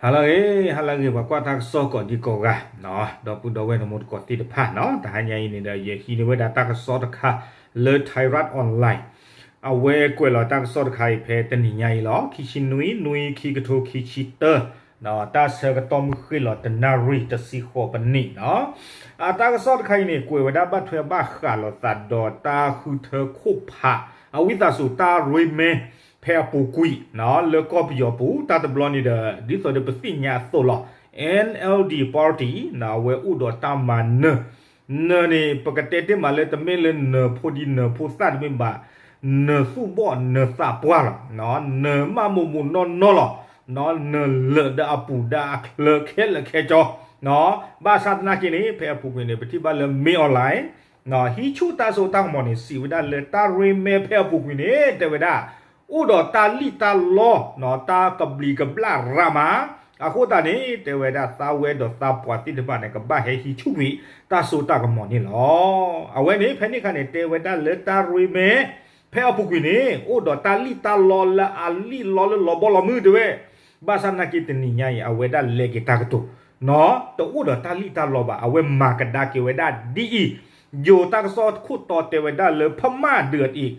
ဟါလၢအဂ့ၤ ဟါလၢအဂ့ၤ ပှၤကွၢ်တၢ်ကစီၣ်ကိးဒံကိးဂၤ, ဒီပုၢ်ဒီဝဲၢ်နမိၢ်တကိးသ့ၣ်တဖၣ်နီၤ, တဟါညါအံၤန့ၣ်ဒီး ယဟံးန့ၢ်ဝဲဒၣ်တၢ်ကစီၣ်တခါလၢ Thairath Online အဝဲကွဲးလီၤတၢ်ကစီၣ်တခါအံၤဖဲတနံၤညါအံၤလီၤ. ခံဆံနွံ နွံ ခံကထိခံဆံတၢ, တၢ်ဆၢကတီၢ်မုၢ်ဃ့ၢ်လီၤတနၣ်ရံၣ်တဆံဃိးပနံးနီၤ. အတၢ်ကစီၣ်တခါအံၤန့ၣ် ကွဲးဝဲဒၣ်ဘၣ်ထွဲဘၣ်ဃးလိာ်သးဒီးတၢ်ဃုထၢခိၣ်ဖး အဝံသးစူၤတၢ်ရ့မဲ ဖဲအပူၤကွံာ်နီၤ လၢကီၢ်ပယီၤပူၤ တၢ်တဘျီန့ၣ်ဒီး ဒ်သိးဒီးပသ့ၣ်ညါအသိးလီၤ. NLD party နီၤ အဝဲအိၣ်ဒီးတၢ်မၤနၢၤ, နၢၤန့ၣ် ပကတဲတ့ၢ်မးလၢတမ့ၢ်လၢနၢၤဖိဒံနၢၤဖိသၣ်တမ့ၢ်ဘၣ်, နၢၤသူၣ်ဘီၣ်နၢၤသးပှၢ်လီၤ, နၢၤမးမိၢ်မိၢ်နီၢ်နီၢ်လီၤ, နၢၤလၢာ်ဒီးအပူၤဒီးအချၢခဲလၢာ်ခဲဆ့နီၤ. ဘၣ်ဆၣ်သနာ်က့န့ၣ် ဖဲအပူၤကွံာ်န့ၣ် ပထံၣ်ဘၣ်လၢ မင်းအောင်လှိုင် ဟံးဆူၣ်တၢ်စိတၢ်ကမီၤန့ၣ် စံးဝဲဒၣ်လၢတၢ်ရ့မဲဖဲအပူၤကွံာ်န့ၣ် တဲဝဲဒၣ် အိၣ်ဒီးတၢ်လံၣ်တၢ်လီ တၢ်ကဘျံးကဘျၣ်ရးမး, အဃိသတးန့ၣ် တဲဝဲဒၣ်သးဝဲဒီးသးပှၢ်သ့ၣ်တဖၣ်န့ၣ် ကဘၣ်ဟဲဟံးဆူၣ်ကွံာ်တၢ်စိတၢ်ကမီၤန့ၣ်လီၤ. အဝဲန့ၣ် ဖဲန့ၣ်အခါန့ၣ် တဲဝဲဒၣ်လၢတၢ်ရ့မဲ ဖဲအပူၤကွံာ်န့ၣ် အိၣ်ဒီးတၢ်လံၣ်တၢ်လီလၢအလံၣ်လီလၢလီၤဘီလီၤမုၢ်တဲဝဲ, ဘၣ်ဆၣ်သနာ်က့တနံၤညါအံၤ အဝဲဒၣ်လဲၤက့ၤတၢ်ကတိၤ နီၤ တအိၣ်ဒီးတၢ်လံၣ်တၢ်လီဘၣ်, အဝဲမၤကဒါက့ၤဝဲဒၣ်ဒ်အံၤ, ယိၤတၢ်ကစီၣ်ခိၣ်တီတဲဝဲဒၣ်လၢ พม่าเดือดอีก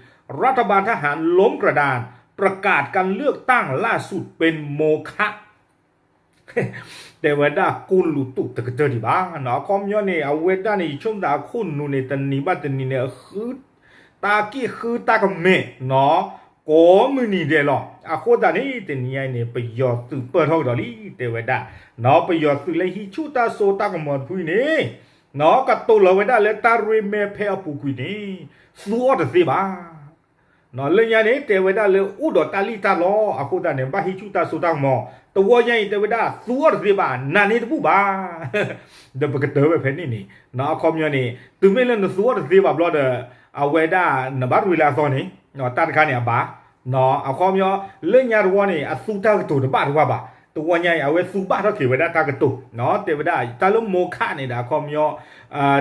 รัฐบาลทหารล้มกระดาน ประกาศการเลือกตั้งล่าสุดเป็นโมฆะ တဲဝဲဒၣ်ကိၢ်လူတူာ်တကတၢၢ်ဒံးဘၣ်နီၤ. အခီပညီန့ၣ် အဝဲဒၣ်န့ၣ် ယဆိကမိၣ်အခိၣ်နူာ်န့ၣ် တနံၤဘၣ်တနံၤန့ၣ် အဃု တၢ်က့ၢ်ဃုတၢ်ကမဲာ်နီၤ ကိးမုၢ်နံၤဒဲးလီၤ. အဃိသတးန့ၣ် တနံၤညါအံၤန့ၣ် ပယီၤသုးပၢၢ်ထီၣ်ကဒီးလံ တဲဝဲဒၣ်နီၤ. ပယီၤသုးလၢဟံးဆူၣ်တၢ်စိတၢ်ကမီၤတဖုအံၤန့ၣ်နီၤ ကတိၤလီၤဝဲဒၣ်လၢတၢ်ရ့မဲဖဲအပူၤကွံာ်န့ၣ် သူအီၤတသ့ဘၣ် လၢညါန့ၣ် တဲဝဲဒၣ်လၢအိၣ်ဒီးတၢ်လံၣ်တၢ်လီ အဃိသတးန့ၣ် ဘၣ်ဟံးဆူၣ်တၢ်စိတၢ်ကမီၤ, တဝီညါအံၤ တဲဝဲဒၣ်သူအီၤတသ့ဘၣ် နာ်န့ၢ်တဘူၣ်ဘၣ် ဒီးပကတၢၢ်ဝဲဖဲန့ၣ်န့ၣ် အခီပညီန့ၣ် တုၤမ့ၢ်လၢနသူအီၤတသ့ဘၣ်ဘျီဒီး အဝဲဒၣ်နဘၣ်ရ့လၢအသီန့ၣ် တၢ်တခါန့ၣ်အဘၣ် အခီပညီ လၢညါတဝီန့ၣ် အသူတၢ်ကတိၤတဘၣ်တဝၢ်ဘၣ်, တဝီညါအံၤ အဝဲသူဘၣ်ထီၣ်က့ၤဝဲဒၣ်တၢ်ကတိၤ တဲဝဲဒၣ် တၢ်လၢမိခၣ်န့ၣ်ဒီး အခီပညီ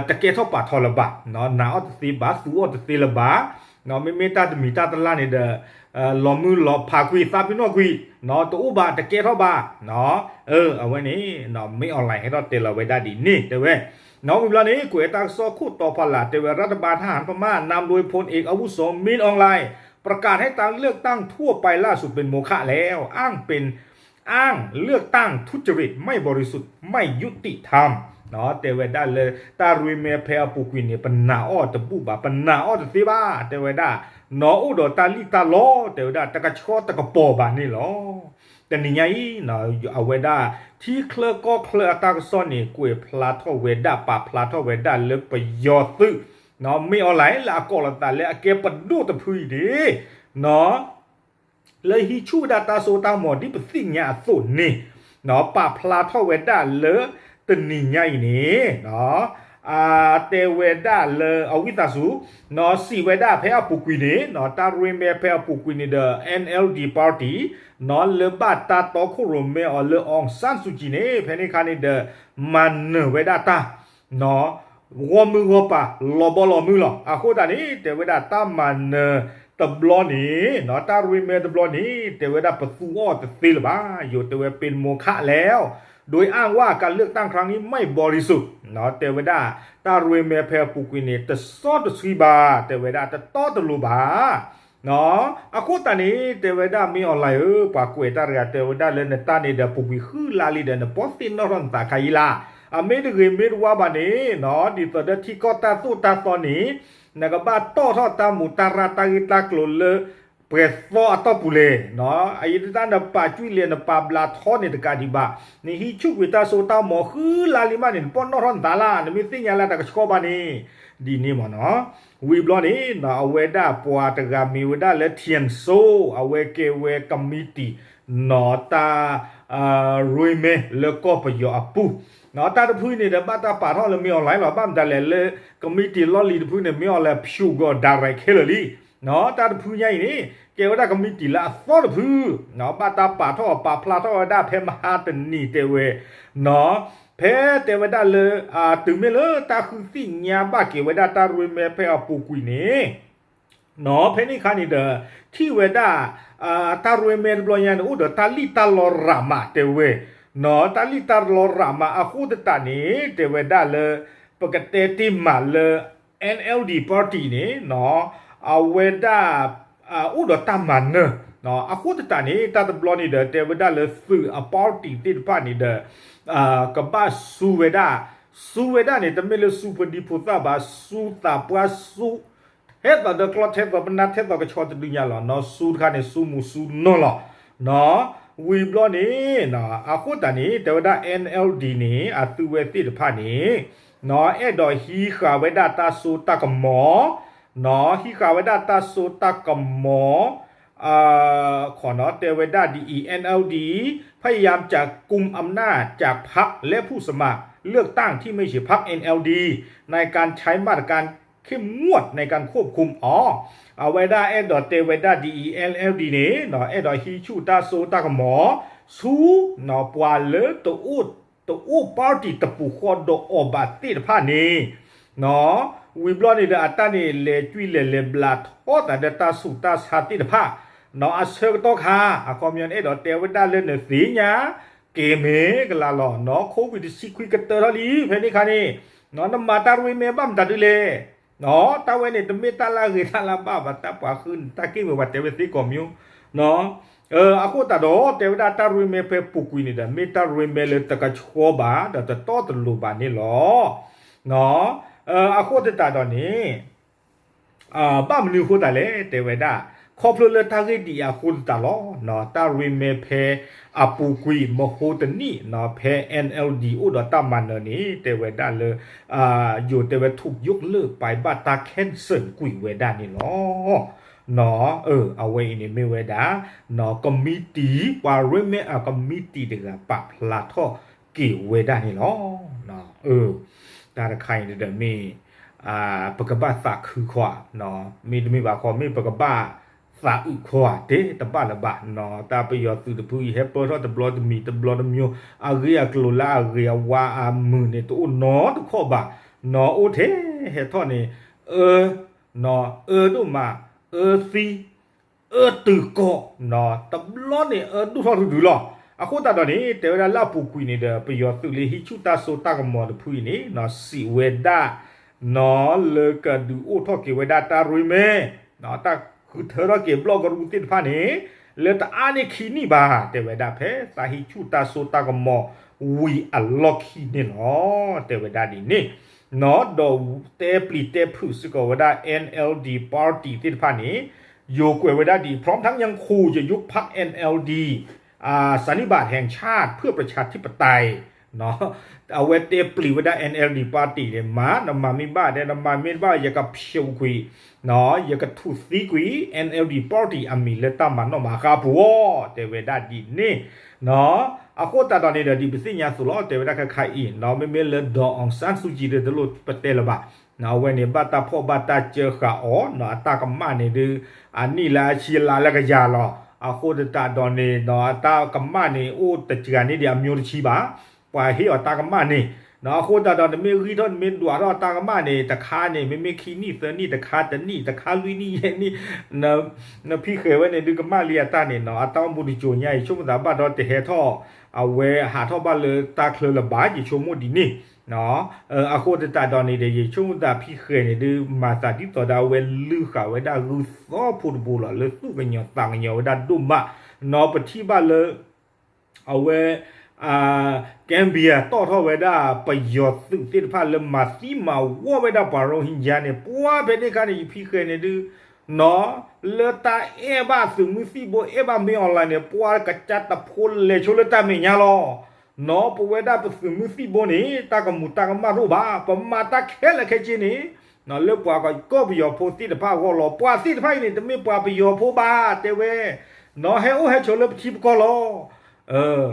တကဲထီၣ်ပာ်ထီၣ်လၢၤဘၣ်, နာ်အီၤတသ့ဘၣ် သူအီၤတသ့လၢၤဘၣ်, မ့မ့ၢ်တၢ်တမံၤတၢ်တလၢ်န့ၣ်ဒီး လီၤမုၢ်လီၤဖးကွံာ် သးပ့ၤနီၣ်ကွံာ် တအိၣ်ဘၣ် တကဲထီၣ်ဘၣ်, အဝဲန့ၣ် မင်းအောင်လှိုင် ဟဲထီၣ်တဲလီၤဝဲဒၣ်ဒ်န့ၣ် တဲဝဲ နီၤ ဝံၤဘျီန့ၣ် ကွဲးတၢ်ကစီၣ်ခိၣ်တီဖီလာ် တဲဝဲ รัฐบาลทหารพม่านำโดยพลเอกอาวุโส มินอองหลายน์ ประกาศให้การเลือกตั้งทั่วไปล่าสุดเป็นโมฆะแล้ว อ้างเป็น อ้างเลือกตั้งทุจริตไม่บริสุทธิ์ไม่ยุติธรรม တဲဝဲဒၣ်လၢ တၢ်ရ့မဲဖဲအပူၤကွံာ်န့ၣ် ပနာ်အီၤတဘူၣ်ဘၣ် ပနာ်အီၤတသ့ဘၣ် တဲဝဲဒၣ် နီၤ အိၣ်ဒီးတၢ်လံၣ်တၢ်လီ တဲဝဲဒၣ် တကဆှီတကပီၤဘၣ်န့ၣ်လီၤ. တနံၤညါအံၤ အဝဲဒၣ် ထံချၢကီၢ်ချၢအတၢ်ကစီၣ်န့ၣ် ကွဲးဖျါထီၣ်ဝဲဒၣ် ပာ်ဖျါထီၣ်ဝဲဒၣ်လၢပယီၤသုး မင်းအောင်လှိုင် လၢအကိးလီၤသးလၢအကဲပဒိၣ်တဖုအံၤန့ၣ် လၢဟံးဆူၣ်ဝဲဒၣ်တၢ်စိတၢ်ကမီၤဒ်ပသ့ၣ်ညါအသိးန့ၣ် ပာ်ဖျါထီၣ်ဝဲဒၣ်လၢတနံၤညါအံၤန့ၣ် တဲဝဲဒၣ်လၢအဝံသးစူၤ စံးဝဲဒၣ်ဖဲအပူၤကွံာ်န့ၣ် တၢ်ရ့မဲဖဲအပူၤကွံာ်န့ၣ်ဒီး NLD party လၢဘၣ်တၢ်တီခိၣ်ရိၣ်မဲအီၤလၢ အောင်ဆန်းစုကြည် န့ၣ် ဖဲန့ၣ်အခါန့ၣ်ဒီး မၤနၢၤဝဲဒၣ်တၢ် ဂီၢ်မုၢ်ဂီၢ်ပၤ လီၤဘီလီၤမုၢ်လီၤ. အဃိသတးန့ၣ် တဲဝဲဒၣ်တၢ်မၤနၢၤတဘျီန့ၣ် တၢ်ရ့မဲတဘျီန့ၣ် တဲဝဲဒၣ်ပသူအီၤတသ့လၢၤဘၣ် ယိၤတဲဝဲ เป็นโมฆะแล้ว โดยอ้างว่าการเลือกตั้งครั้งนี้ไม่บริสุทธิ์ တဲဝဲဒၣ် တၢ်ရ့မဲဖဲအပူၤကွံာ်န့ၣ် တစီတဆှံဘၣ် တဲဝဲဒၣ် တတီတလိၤဘၣ် အဃိသတးန့ၣ် တဲဝဲဒၣ် မင်းအောင်လှိုင် ဧၢ ပှၤကွဲးတၢ်တဂၤ တဲဝဲဒၣ်လၢနတၢ်န့ၣ်ဒီး ပူၤကွံာ်ဃုလါလံဒီး နပီၣ်သ့ၣ်နီၣ်ထီၣ်နသးခါအံၤလၢ်. အမ့ၢ်တဂ့ၤမ့ၢ်တဝါဘၣ်န့ၣ် ဒ်သိးဒီးထံကီၢ်တၢ်သိၣ်တၢ်သီန့ၣ် နကဘၣ်တီၣ်ထီၣ်တၢ်မူးတၢ်ရၢ်တၢ်ဂ့ၢ်တၢ်ကျိၤလၢ ပှဲၤသီအတီၢ်ပူၤလဲၣ်. အအံၤတၢ်နပာ်ကွံာ်လဲၣ် နပာ်ဘျးထီန့ၣ်တကးဒံးဘၣ်. နဟံးဆူၣ်ကွံာ်တၢ်စိတၢ်ကမီၤဃုလါလံမးန့ၣ် နပီၣ်နီၣ်ထီၣ်နသးလၢ် နမ့ၢ်သ့ၣ်ညါလၢတၢ်ကဆှီဘၣ်န့ၣ် ဒ်န့ၣ်မးနီၤ. ဝံၤဘျီန့ၣ် အဝဲဒၣ်ပှၤတဂၤမ့ၢ်ဝဲဒၣ်လၢ ထံၣ်စိ အဝဲကဲဝဲကမံးတံာ် နီၤ တၢ် ရ့မဲလၢကီၢ်ပယီၤအပူၤ တၢ်တဖုန့ၣ်ဒီး ဘၣ်တၢ်ပာ်ထီၣ်လၢ မင်းအောင်လှိုင် လီၤ. ဘၣ်မတၤလဲၣ်လၢ ကမံးတံာ်လီၢ်လံၤတဖုန့ၣ် မင်းအောင်လှိုင် ဖျိးကီး direct ခဲလၢာ်လံ. တၢ်တဖုညါအံၤန့ၣ် ကဲဝဲဒၣ်ကမံးတံာ်လၢအသီတဖု ဘၣ်တၢ်ပာ်ထီၣ်ပာ်ဖျါထီၣ်ဝဲဒၣ်ဖဲမဟါတနံၤတဲဝဲ ဖဲတဲဝဲဒၣ်လၢ တုၤမ့ၢ်လၢတၢ်ဃုသ့ၣ်ညါဘၣ်က့ၤဝဲဒၣ်တၢ်ရ့မဲဖဲအပူၤကွံာ်န့ၣ် ဖဲန့ၣ်အခါန့ၣ်ဒီး ထံၣ်ဝဲဒၣ် တၢ်ရ့မဲတဘျီညါန့ၣ် အိၣ်ဒီးတၢ်လံၣ်တၢ်လီရးမးတဲဝဲ တၢ်လံၣ်တၢ်လီရၤမးအဃိသတးန့ၣ် တဲဝဲဒၣ်လၢ ပကတဲတ့ၢ်မးလၢ NLD party န့ၣ် အဝဲဒၣ် အိၣ်ဒီးတၢ်မၤနၢၤ အဃိသတးန့ၣ် တၢ်တဘျီန့ၣ်ဒီး တဲဝဲဒၣ်လၢသုးအ party သ့ၣ်တဖၣ်န့ၣ်ဒီး ကဘၣ်စူဝဲဒၣ် စူဝဲဒၣ်န့ၣ် တမ့ၢ်လၢစူဖိဒံဖိသၣ်ဘၣ် စူသးပှၢ်စူ ထဲသိးဒီးကျီထဲသိးပနၢ်ထဲသိးကဆီတဒုညါလီၤ စူတခါန့ၣ် စူမူစူနီၢ်လီၤ ဝံၤဘျီန့ၣ် အဃိသတးန့ၣ် တဲဝဲဒၣ် NLD န့ၣ် အသုးဝဲသ့ၣ်တဖၣ်န့ၣ် အဲၣ်ဒိးဟံးဃာ်ဝဲဒၣ်တၢ်စိတၢ်ကမီၤ ဟံးဃာ်ဝဲဒၣ်တၢ်စိတၢ်ကမီၤ ခီနီၤ တဲဝဲဒၣ်ဒ်အံၤ NLD พยายามจะกุมอำนาจจากพรรคและผู้สมัครเลือกตั้งที่ไม่ใช่พรรค NLD ในการใช้มาตรการเข้มงวดในการควบคุม အဝဲဒၣ်အဲၣ်ဒိးတဲဝဲဒၣ်ဒ်အံၤ NLD န့ၣ် အဲၣ်ဒိးဟံးဆူၣ်တၢ်စိတၢ်ကမီၤ ဆူ ပှၤလၢ တအိၣ် party တပူၤဃီဒီးအီၤဘၣ်သ့ၣ်တဖၣ်န့ၣ် ဝံၤဘျီန့ၣ်ဒီးအတၢ်န့ၣ် လဲၤကွံလဲၤလဲၤဘျးထီၣ်သးဒီးတၢ်ဆူးတၢ်ဆါသ့ၣ်တဖၣ် အဆၢကတီၢ်ခါ အခီပညီန့ၣ် အဲၣ်ဒိးတဲဝဲဒၣ်လၢနသ့ၣ်ညါ က့ၤမ့ၢ်ကလါလီၤ နီၤ COVID တဆံခွံကတၢၢ်ထီၣ်လံ ဖဲန့ၣ်ခါန့ၣ် နမၤတၢ်ရ့မဲဘၣ်မတၤဒုလဲၣ် တၢ်ဝဲန့ၣ် တမ့ၢ်တၢ်လၢအဂ့ၤတၢ်လၢအဘၣ်ဘၣ် တၢ်ပှၤဃုန့ၣ် တၢ်က့ၢ်ဝဲပှၤတဲဝဲသ့ကိးမံၤ အဃိသတးဒီး တဲဝဲဒၣ်တၢ်ရ့မဲဖဲပူၤကွံာ်န့ၣ်ဒီး မ့ၢ်တၢ်ရ့မဲလၢတကဆှီဘၣ် ဒီးတတီတလိၤဘၣ်န့ၣ်လီၤ. အဃိသတးဒီးန့ၣ် ဘၣ်မနုၤအဃိသတးလဲၣ် တဲဝဲဒၣ် ခီဖျိလၢတၢ်ဂ့ၢ်ဒ်အံၤအဃိသတးလီၤ. တၢ်ရ့မဲဖဲအပူၤကွံာ်မဟိတနံၣ် ဖဲ NLD အိၣ်ဒီးတၢ်မၤနၢၤန့ၣ် တဲဝဲဒၣ်လၢ ယိၤတဲဝဲ ထုးယိးလၢပှၤဘၣ်တၢ် cancel ကွံာ်ဝဲဒၣ်န့ၣ်လီၤ. အဝဲအံၤန့ၣ်မ့ၢ်ဝဲဒၣ် ကမံးတံာ် ပှၤရ့မဲအကမံးတံာ်တဂၤ ပာ်ဖျါထီၣ်က့ၤဝဲဒၣ်န့ၣ်လီၤ. တၢ်တခါအံၤန့ၣ်ဒီးမ့ၢ် ပကဘၣ်သးခုခီဧါ, မ့တမ့ၢ်ဘၣ်ခီ မ့ၢ်ပကဘၣ်သးအုးခီဧါ, တဲတဘၣ်လၢၤဘၣ်, တၢ်ပယီၤသုးတဖုအံၤ ဟဲပၢထီၣ်တဘျီတမံၤတဘျီတမံၤ, အဂ့ၢ်အကျိၤလၢအဂ့ၤအဝါအမုာ်န့ၣ် တအိၣ်နီတခီၣ်ဘၣ်, အိၣ်ထဲဟဲထီၣ်န့ၣ် အၢ အၢဒိၣ်မး, အၢသံ အၢတုၤကီၢ်, တဘျီန့ၣ် အၢဒိၣ်ထီၣ်တဒုလီၤ. အဃိသတးဒီးန့ၣ် တဲဝဲဒၣ်လၢအပူၤကွံာ်န့ၣ်ဒီး ပယီၤသုးလၢဟံးဆူၣ်တၢ်စိတၢ်ကမီၤတဖုအံၤန့ၣ် စံးဝဲဒၣ် လၢကဒုးအိၣ်ထီၣ်က့ၤဝဲဒၣ်တၢ်ရ့မဲ, တၢ်ဃုထၢထီၣ်က့ၤဘျီၣ်ကရူၢ်သ့ၣ်တဖၣ်န့ၣ် လၢတအါန့ၢ်ခံနံၣ်ဘၣ်, တဲဝဲဒၣ်ဖဲသးဟံးဆူၣ်တၢ်စိတၢ်ကမီၤဝံၤအလီၢ်ခံန့ၣ်လီၤ. တဲဝဲဒၣ်ဒ်န့ၣ် ဒီးတဲပျံၤတဲဖုးစ့ၢ်ကီးဝဲဒၣ် NLD party သ့ၣ်တဖၣ်န့ၣ် ယိၤကွဲးဝဲဒၣ်ဒ် พร้อมทั้งยังขู่จะยุบพรรค NLD สันนิบาตแห่งชาติเพื่อประชาธิปไตย အဝဲတဲပျံၤဝဲဒၣ် NLD party န့ၣ် မၤ နမၤမ့ၢ်ဘၣ်ဒီး နမၤမ့ၢ်ဘၣ် ယကဖျိးကွံာ်, ယကထူၣ်သံကွံာ် NLD party အမံၤလၢတၢ်မၤနီၣ်မၤဃါပူၤအီၤ, တဲဝဲဒၣ်ဒ်န့ၣ် အဃိသတးဒီးန့ၣ်ဒီး ဒ်ပသ့ၣ်ညါအသိးလီၤ, တဲဝဲဒၣ်ခဲခါအံၤ မ့မ့ၢ်လၢ ဒေါ်အောင်ဆန်းစုကြည် ဒီးတလိၣ်ပတဲလၢၤဘၣ်, အဝဲန့ၣ် ဘၣ်တၢ်ဖီၣ်ဘၣ်တၢ်စၢဃာ်အီၤ, အတၢ်ကမၣ်န့ၣ်ဒုး အနံၣ်လၢအဆံလါလၢကယၤလီၤ. အဃိသတးဒီးန့ၣ် အတၢ်ကမၣ်န့ၣ် အိၣ်တစှၤန့ၢ်ဒံးအမျိုးတဆံဘၣ်, ပှၤဟ့ၣ်အီၤတၢ်ကမၣ်န့ၣ်, အဃိသတးဒီး နမ့ၢ်ဂံၢ်ထီၣ် နမ့ၢ်ဒွးထီၣ်တၢ်ကမၣ်န့ၣ် တခါန့ၣ် မ့မ့ၢ်ခံနံၣ်သၢနံၣ် တခါတနံၣ် တခါလွံၢ်နံၣ်ယဲၢ်နံၣ် နဖံဃဲၤဝဲန့ၣ်ဒုးကမၣ်လံအတၢ်န့ၣ်နီၤ, အတၢ်အိၣ်မူတစိၤညါ ယဆိကမိၣ်သးဘၣ်ဒီးတဟဲထီၣ် အဝဲဟးထီၣ်ဘၣ်လၢတၢ်ချၢလၢၤဘၣ် ယဆိကမိၣ်ဒ်န့ၣ်. အဃိသတးဒီးန့ၣ်ဒီး ယဆိကမိၣ်သးဖံဃဲၤန့ၣ်ဒုး မၤသးဒ်သိးဒီးအဝဲလုၢ်ဃာ်ဝဲဒၣ်ဂုၢ်သီဖိတဘိလီၤ လၢသူၣ်ကညီၤသးကညီၤဝဲဒၣ်ဒိၣ်မးနီၤ, ပထံၣ်ဘၣ်လၢ အဝဲ Gambia တီၣ်ထီၣ်ဝဲဒၣ်ပယီၤသုးသ့ၣ်တဖၣ်လၢမၤသံမၤဝီဝဲဒၣ်ပှၤရိဟ့ကၠါန့ၣ် ပှၤဖဲန့ၣ်အခါန့ၣ် ယဖံဃဲၤန့ၣ်ဒုး လၢတၢ်အဲၣ်ဘၣ်သုးမုၢ်သံၣ်ဘိ အဲၣ်ဘၣ်မ့ၢ် online န့ၣ် ပှၤကစၢ်တဖိလဲၤဆိလၢတၢ်မဲာ်ညါလီၤ. နီၤ ပဝဲဒၣ်ပသုးမုၢ်သံၣ်ဘိန့ၣ် တၢ်ကမူၤတၢ်ကမၣ်တအိၣ်ဘၣ်, ပမၤတၢ်ခဲလၢာ်ခဲဆ့န့ၣ် လၢပှၤကီၢ်ပယီၤဖိသ့ၣ်တဖၣ်အဂီၢ်လီၤ. ပှၤသ့ၣ်တဖၣ်အံၤန့ၣ် တမ့ၢ်ပှၤပယီၤဖိဘၣ် တဲဝဲ, နီၤ ဟဲအိၣ်ဟဲဆိးလၢပထံပကီၢ်လီၤ.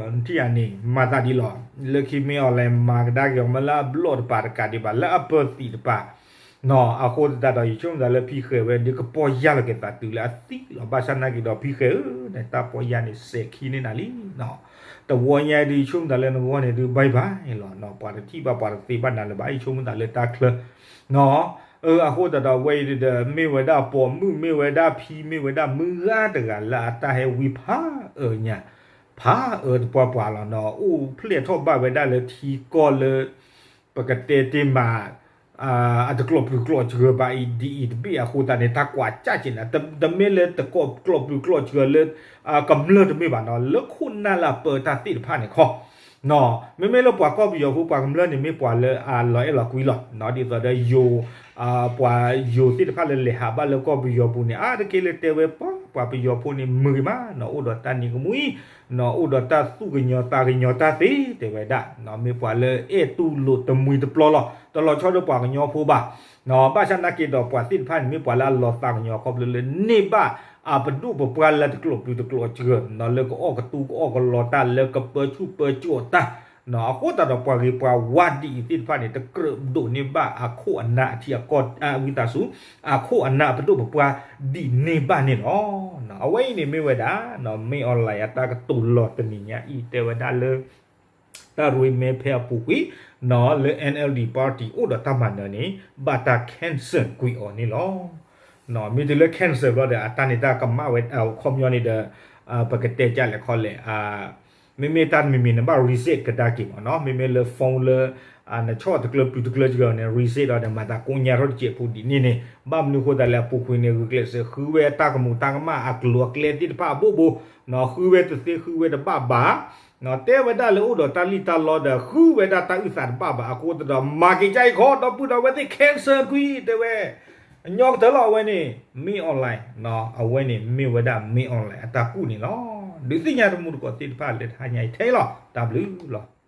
နထံၣ်ဧါန့ၣ် မၤသးဒ်လီၤ. လၢခံမ့ၢ် online မၤကဒါက့ၤအီၤမ့ၢ်လၢအဘျီၣ်တပၤတကးဒံးဘၣ် လၢအပၢၤသံးတပၤ နီၤ အဃိသတးဒီး ယဆိကမိၣ်သးလၢဖံဃဲၤဝဲဒုးကပီၢ်ယၢ်လီၤက့ၤသးတုၤလၢအသံလီၤ. ဘၣ်ဆၣ်နာ်က့ၤဒီးဖံဃဲၤဧၢ, နတၢ်ပီၢ်ယၢ်န့ၣ်စဲၤခံန့ၢ်နၤလံ. တဝီညါဒုး ယဆိကမိၣ်သးလၢနဂီၢ်န့ၣ်ဒုး bye bye လီၤ. ပှၤတထံၣ်ဘၣ်ပှၤတသ့ဘၣ်နၤလၢၤဘၣ် ယဆိကမိၣ်သးလၢတၢ်ချၢ နီၤ. အဃိသတးဒီး အဝဲအံၤဒီး မ့ၢ်ဝဲဒၣ်ပိာ်မုၣ် မ့ၢ်ဝဲဒၣ်ဖံ မ့ၢ်ဝဲဒၣ်မုၢ်ဂၤတဂၤလၢအတၢ်ဟဲဝံဖးအၢညါ, ဖ ဖးအၢတပှၢ်ပှၢ်လီၤနီၤ အိၣ်ဖျဲၣ်ထီၣ်ဘၣ်ဝဲဒၣ်လၢထံကီၢ်လၢ ပကတဲတ့ၢ်မး အတကျိးပျုၤကျိးစှၤဘၣ်အံၤ ဒ်အံၤတဘ့ၣ်အဃိသတးန့ၣ် တၢ်ကွၢ်ကၢ်က့ၤနၤ တမ့ၢ်လၢတကျိးပျုၤကျိးစှၤလၢ ကမျၢၢ်တမ့ၢ်ဘၣ်နီၤ လၢခိၣ်နၢ်လၢအပၢတၢ်သ့ၣ်တဖၣ်န့ၣ်ခီ မ့မ့ၢ်လၢပှၤကီၢ်ပယီၤဖိ ပှၤကမျၢၢ်န့ၣ် မ့ၢ်ပှၤလၢအလီၤအဲၣ်လီၤကွံလီၤ. ဒ်သိးဒီးယိၤ ပှၤယိၤသ့ၣ်တဖၣ်လၢလဲၤဟးဘၣ်လၢကီၢ်ပယီၤပူၤန့ၣ် အါတက့ၢ်လၢတဲဝဲပှၤ ပှၤပယီၤဖိန့ၣ် မုာ်ဂ့ၤမးနီၤ အိၣ်ဒီးတၢ်နံၤကမှံ နီၤ အိၣ်ဒီးတၢ်သူၣ်ကညီၤသးကညီၤတၢ်သ့ တဲဝဲဒၣ် မ့ၢ်ပှၤလၢအဲၣ်တူၢ်လိာ်တမှံၤတပျီလီၤ တလီၤဆီဒီးပှၤကညီဖိဘၣ် ဘၣ်ဆၣ်နာ်က့ဒီးပှၤသ့ၣ်တဖၣ်န့ၣ် မ့ၢ်ပှၤလၢအလီၤသးကညီၤခီဖျိလၢန့ၢ်ဘၣ် အပဒိၣ်ပပှၢ်လၢတကျိးပျုၤတကျိးစှၤ လၢကအီၣ်ကသူကအီၣ်ကလီတၢ်လၢကပၢဆူၣ်ပၢစိးတၢ် အဃိသတးဒီးပှၤဂ့ၤပှၤဝါဒ်အံၤသ့ၣ်တဖၣ်န့ၣ် တကြၢးဒိးန့ၢ်ဘၣ်အခိၣ်အနၢ်အထံအကီၢ် ဝံသးစူၤ အခိၣ်အနၢ်အပဒိၣ်ပပှၢ်ဒ်န့ၢ်ဘၣ်န့ၣ်လီၤ. အဝဲအံၤန့ၣ်မ့ၢ်ဝဲဒၣ် မင်းအောင်လှိုင် အတၢ်ကတိၤလီၤတနံၤညါအံၤ တဲဝဲဒၣ်လၢ တၢ်ရ့မဲဖဲအပူၤကွံာ် လၢ NLD party အိၣ်ဒီးတၢ်မၤနၢၤန့ၣ် ဘၣ်တၢ် cancel ကွံာ်အီၤန့ၣ်လီၤ. မ့ၢ်တုၤလၢ cancel ဘျီဒီး အတၢ်န့ၣ်တၢ်ကမၣ်ဝဲ ခီပညီန့ၣ်ဒီး ပကတဲကလဲၣ်ခီလဲၣ် မ့မ့ၢ်တၢ်တမံၤမံၤန့ၣ် ဘၣ် reset ကဒါက့ၤမ့ၢ်နီၤ မ့မ့ၢ်လၢ phone လၢ နဆီၣ်တကျၢပျုၤတကျၢစှၤန့ၣ် reset ဒီးဒီးမၤသးကိးညါထီၣ်တစဲးဖိဒ်န့ၣ်န့ၣ် ဘၣ်မနုၤဃိသတးလဲၣ် အပူၤကွံာ်န့ၣ် ဂုာ်ကျဲးစၢးဃုဝဲတၢ်ကမူၤတၢ်ကမၣ်အကျိၤအကျဲသ့ၣ်တဖၣ်အဘိဘိ ဃုဝဲတသ့ဃုဝဲတဘၣ်ဘၣ် တဲဝဲဒၣ်လၢအိၣ်ဒီးတၢ်လံၣ်တၢ်လီဒီး ဃုဝဲဒၣ်တၢ်အုၣ်သးတဘၣ်ဘၣ် အဃိသတးဒီး မၤက့ၤကါအံၤခီ ဒီပုၢ်ဒီဝဲၢ်သ့ၣ် cancel ကွံာ် တဲဝဲ ညီကတၢၢ်လီၤ အဝဲန့ၣ် မင်းအောင်လှိုင် အဝဲန့ၣ်မ့ၢ်ဝဲဒၣ် မင်းအောင်လှိုင် အတၢ်ကူၣ်န့ၣ်လီၤ. ဒုးသ့ၣ်ညါတမူတကိးသ့ၣ်တဖၣ်လၢတဟါညါအံၤထဲလီၤ တၢ်ဘျုးလီၤ.